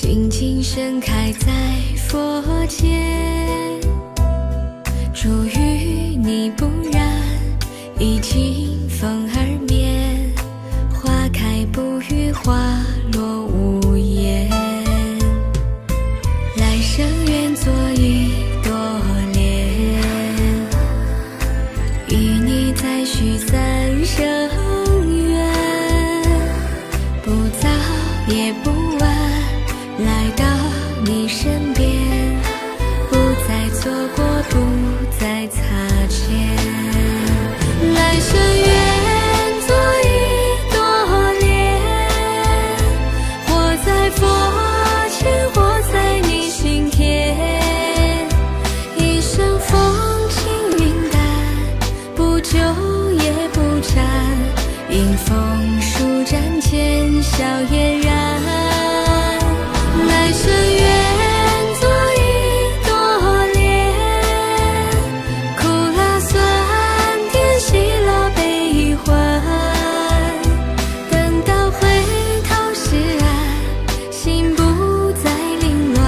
静静盛开在佛前，珠玉你不染，已经风儿眠，花开不语，花落无言。来生愿做一朵莲，与你再许三生愿，不早也不晚，来到你身边，不再错过，不再擦肩。来生愿做一朵莲，或在佛前，或在你心田，一生风轻云淡，不久也不长，迎风舒展，浅笑嫣然。来生愿做一朵莲，苦辣酸甜，喜乐悲欢，等到回头是岸，心不再凌乱，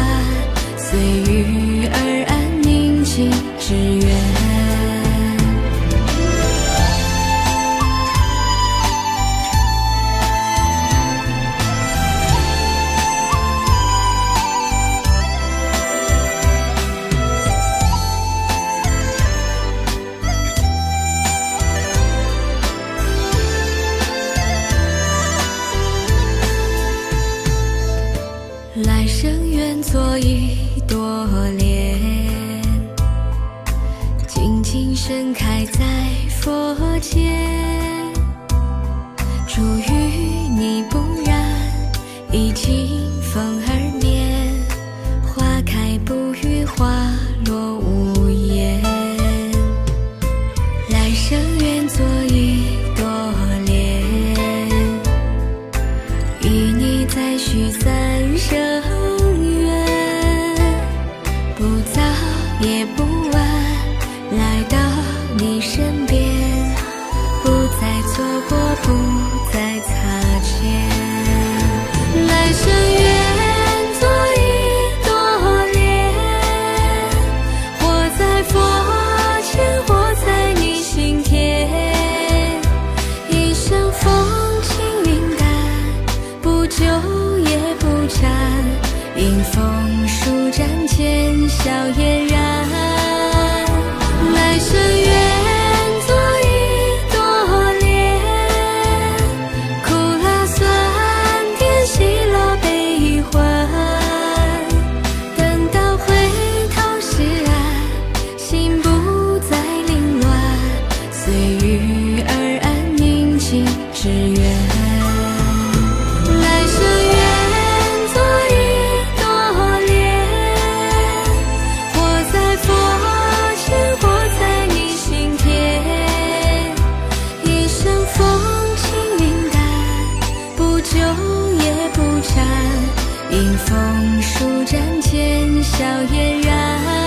随遇而安，宁静致远。 来生愿做一朵莲，静静盛开在佛前。珠玉你不染，已经风儿眠，花开不语，花落无言。来生愿做一朵莲，与你再许三生愿，不早也不晚，来到你身边，不再错过，不再擦肩。来生愿做一朵莲，或在佛前，或在你心田，一生风轻云淡，不久也不长，迎风舒展，浅笑嫣然。来生愿做一朵莲，苦辣酸甜，喜乐悲欢，等到回头是岸，心不再凌乱，随遇而安，宁静致远。来生愿做一朵莲，或在佛前，或在你心田，一生风轻云淡，不久也不长，迎风舒展，浅笑嫣然。